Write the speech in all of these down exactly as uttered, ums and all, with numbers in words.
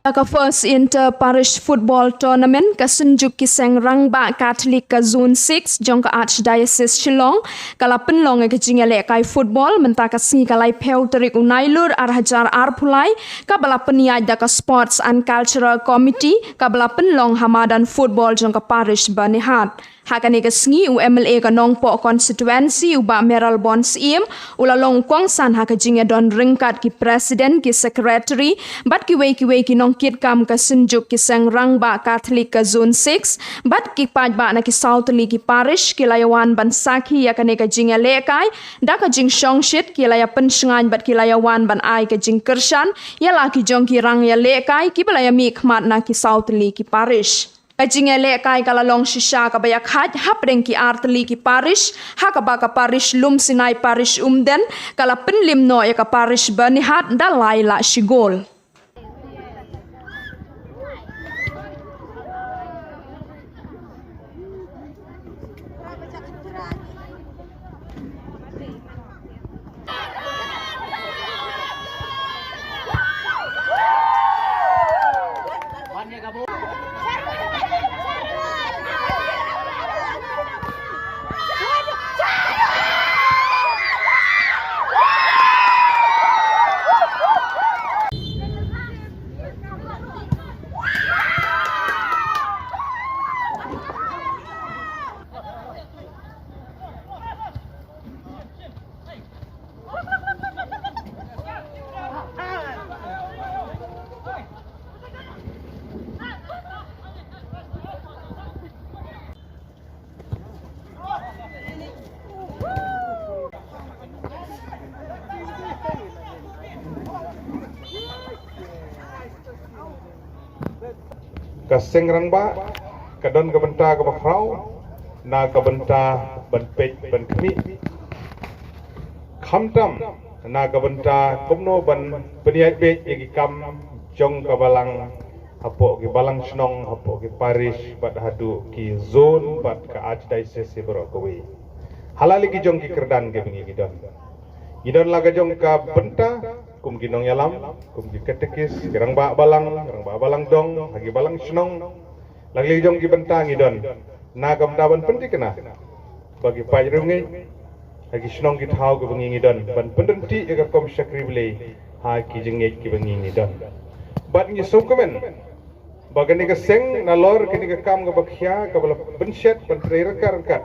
Ka first inter parish football tournament ka Synjuk ki Seng Rangbah Catholic ka Zone six jong ka Archdiocese Shillong ka la pynlong ïa ka jingïalehkai football mynta ka sngi ka laiphew tarik u Nailur ar hajar arphew lai, kaba la pynïaid da ka Sports and Cultural Committee, kaba la pynlong ha madan football jong ka parish Byrnihat. Ha kane ka sngi u M L A ka Nongpoh constituency u Bah Mayralborn Syiem u la long u kongsan ha ka jingïadon ryngkat ki president, ki secretary bad kiwei kiwei ki nongkitkam ka Synjuk ki Seng Rangbah Catholic ka Zone six bad ki paidbah na ki saw tylli ki parish ki la ïawan ban sakhi ïa kane ka jingïalehkai da ka jingshongshit, ki la ïa pynshngaiñ bad ki la ïawan ban ai ka jingkyrshan ïa la ki jong ki rangïalehkai kiba la ïa mihkhmat na ki saw tylli ki parish. Ka jingïalehkai ka la long shisha kaba ïakhaiñ hapdeng ki ar tylli ki parish, ha kaba ka parish Lumsinai, parish Umden ka la pynlim noh ïa ka parish Byrnihat da lai la shi gol. Ka Seng Rangbah ka don ka bynta kaba khraw na ka bynta ban peit ban khmih. Khamtam na ka bynta kumno ban pynïaid beit ïa ki kam jong ka balang hapoh ki balang shnong, hapoh ki parish bad haduh ki zone bad ka archdiocese baroh kawei. Ha la ki jong ki kyrdan kiba ngi ngi don. Ngi don la ka jong ka bynta kum ki nongïalam, kum ki katekis, ki rangbah balang, rangbah balang dong, ha ki balang shnong. La ki jong ki bynta ngi don na ka bynta ban pynthikna ba ki paid riewngeit ha ki shnong ki thaw kiba ngi ngi don ban pynryntih ïa ka rukom shakri Blei ha ki jingngeit kiba ngi ngi don. Bad ngi sngewkmen ba kane ka seng nalor kane ka kam kaba khia kaba la pynshet ban trei ryngkat ryngkat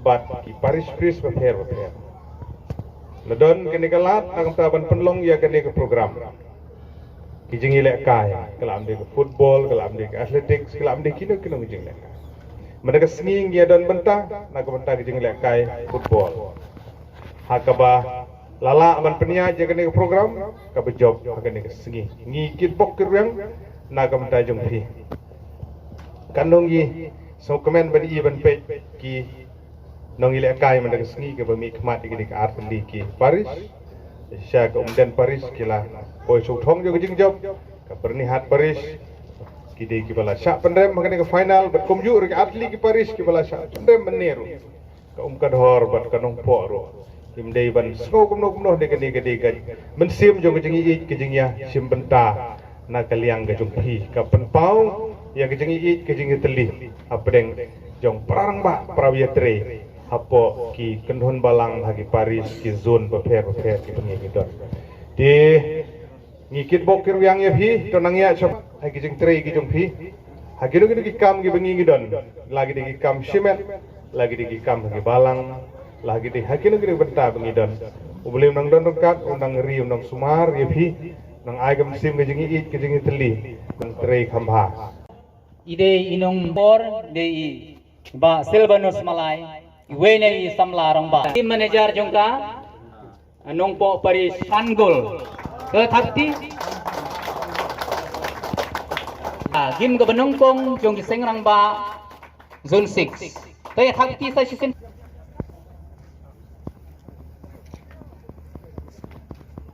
bad ki parish priest bapher bapher. La don kane ka lad na ka bynta ban pynlong ïa kane ka program. Ki jingïalehkai, ka la ym dei ka football, ka la ym dei ka athletics, ka la ym dei kino kino ki jingïalehkai. Mynta ka sngi ngi ïa don bynta na ka bynta ki jingïalehkai football. Ha kaba la lah ban pynïaid ïa kane ka program kaba jop ha kane ka sngi. Ngi kitbok kitrwiang na ka bynta jong phi. Kan ngi sngewkmen ban ïohi ban peit ki nongïalehkai mynta ka sngi kiba mihkhmat ïa kine ki artylli ki parish. Sha ka Umden parish ki la poi sngewthong jong ka jingjop, ka Byrnihat parish ki dei kiba la shah pynrem ha kane ka final bad kumjuh ruh ki artylli ki parish kiba la shah pynrem mynne ruh. Ka Umkadhor bad ka Nongpoh ruh. Kim dei ban sngew kumno kumno dei kane ka dei ka mynsiem jong ka jingïeit ka jingïashim bynta na ka liang ka jong phi ka pynpaw ïa ka jingïeit ka jingïatylli hapdeng jong para rangbah para ïatrei hapoh ki kynhun balang ha ki parish ki zone bapher bapher kiba ngi ngi don. Te ngi kitbok kitrwiang ïa phi, to nang ïa shop ha ki jingtrei ki jong phi. Ha kino kino ki kam kiba ngi ngi don, la ki dei ki kam shimet, la ki dei ki kam ha ki balang, la ki dei ha kino kino ki bynta ba ngi don. U Blei un nang don ryngkat, un nang ri, un nang sumar ïa phi, nang ai ka mynsiem ka jingïeit ka jingïatylli, nang trei kham bha. I dei i nongbor dei i Bah Silvanus Malai, iwei na i samla rangbah. Team manager jong ka Nongpoh Parish, san gol. Ka thapti. Ah, game kaba nyngkong jong ki seng rangbah Zone six. Ka thapti sa shisien.